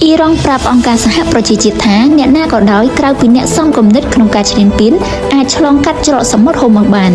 អ៊ីរ៉ង់ប្រាប់អង្គការសហប្រជាជាតិថាអ្នកណាក៏ដោយក្រៅពីអ្នកសមគំនិតក្នុងការឈ្លានពានអាចឆ្លងកាត់ច្រកសមុទ្រហូម៉ូសបាន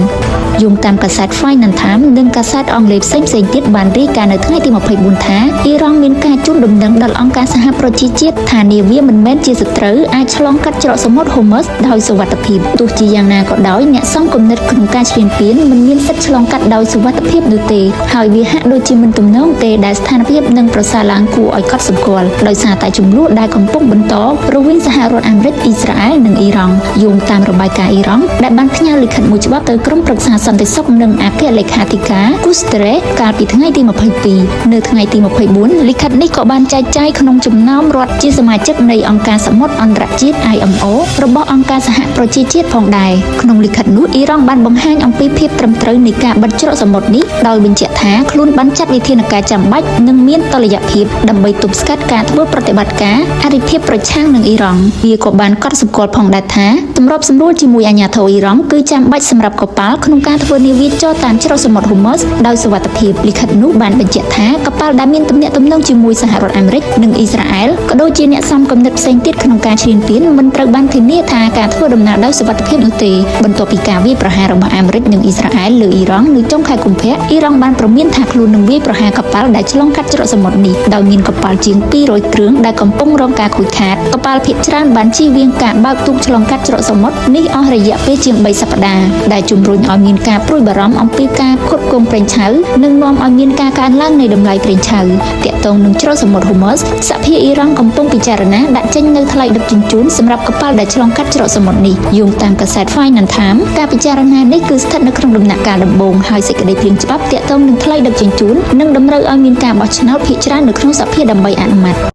យោងតាមកាសែត Financial Times និងកាសែតអង់គ្លេសផ្សេងៗទៀតបានរាយការណ៍នៅថ្ងៃទី24ថាអ៊ីរ៉ង់មានការជូនដំណឹងដល់អង្គការសហប្រជាជាតិថានាវាមិនមែនជាសត្រូវអាចឆ្លងកាត់ច្រកសមុទ្រហូម៉ូសដោយសុវត្ថិភាពទោះជាយ៉ាងណាក៏ដោយអ្នកសមគំនិតក្នុងការឈ្លានពានមិនមានសិទ្ធិឆ្លងកាត់ដោយសុវត្ថិភាពនោះទេហើយវាហាក់ដូចជាមិនទំនងទេដែលស្ថានភាពនឹងប្រសើរឡើងគួរឲ្យកត់សម្គាល់ដោយសារតែជម្លោះដែលកំពុងបន្តរវាងសហរដ្ឋអាមេរិកអ៊ីស្រាអែលនិងអ៊ីរ៉ង់យោងតាមរបាយការណ៍អ៊ីរ៉ង់ដែលបានផ្ញើលិខិតមួយច្បាប់ទៅក្រុមប្រឹក្សាសន្តិសុខនិងអគ្គលេខាធិការគូស្ត្រេកាលពីថ្ងៃទី22នៅថ្ងៃទី24លិខិតនេះក៏បានចែកចាយក្នុងចំណោមរដ្ឋជាសមាជិកនៃអង្គការសមុទ្រអន្តរជាតិ IMO របស់អង្គការសហប្រជាជាតិផងដែរក្នុងលិខិតនោះអ៊ីរ៉ង់បានបង្ហាញអំពីភាពត្រឹមត្រូវនៃការបិទច្រកសមុទ្រនេះដោយបញ្ជាក់ថាខ្លួនបានចាត់វិធានការចាំបាច់និងមានតុល្យភាពដើម្បីទប់ស្កាត់ការធ្វើប្រតិបត្តិការអរិភាពប្រឆាំងនឹងអ៊ីរ៉ង់វាក៏បានកត់សម្គាល់ផងដែរថាទម្របសម្រួលជាមួយអាជ្ញាធរអ៊ីរ៉ង់គឺចាំបាច់សម្រាប់កប៉ាល់ក្នុងការធ្វើនាវាចរតាមច្រកសមុទ្រហូម៉ូសដោយសុវត្ថិភាពលិខិតនោះបានបញ្ជាក់ថាកប៉ាល់ដែលមានទំនាក់ទំនងជាមួយសហរដ្ឋអាមេរិកនិងអ៊ីស្រាអែលក៏ដូចជាអ្នកសមគំនិតផ្សេងទៀតក្នុងការឈ្លានពានមិនត្រូវបានធានាថាការធ្វើដំណើរដោយសុវត្ថិភាពនោះទេបន្ទាប់ពីការវាយប្រហាររបស់អាមេរិកនិងអ៊ីស្រាអែលលើអ៊ីរ៉ង់នៅចុងខែកុម្ភៈអ៊ីរ៉ង់បានព្រមានថាខ្លួននឹងវាយប្រហារកប៉ាល់ដែលឆ្លងកាត់ច្រកសមុទ្រនេះដោយមានកប៉ាល់ជាង200គ្រឿងដែលកំពុងរងការខូចខាតកប៉ាល់ភាគច្រើនបានជៀសវាងការបើកទូកឆ្លងកាត់ច្រកសមុទ្រនេះអស់រយៈពេលជាង3សប្តាហ៍ដែលជំរុញឲ្យមានការព្រួយបារម្ភអំពីការផ្គត់ផ្គង់ប្រេងឆៅនិងនាំឲ្យមានការកើនឡើងនៃតម្លៃប្រេងឆៅទាក់ទងនឹងច្រកសមុទ្រហូម៉ូសសភាអ៊ីរ៉ង់កំពុងពិចារណាដាក់ចេញនូវថ្លៃដឹកជញ្ជូនសម្រាប់កប៉ាល់ដែលឆ្លងកាត់ច្រកសមុទ្រនេះយោងតាមកាសែត Financial Times ការពិចារណានេះគឺស្ថិតនៅក្នុងដំណាក់កាលដំបូងហើយសេចក្តីព្រាងច្បាប់ទាក់ទងនឹងថ្លៃដឹកជញ្ជូននឹងតម្រូវឲ្យមានការបោះឆ្នោតភាគច្រើននៅក្នុងសភាដើម្បីអនុម័ត។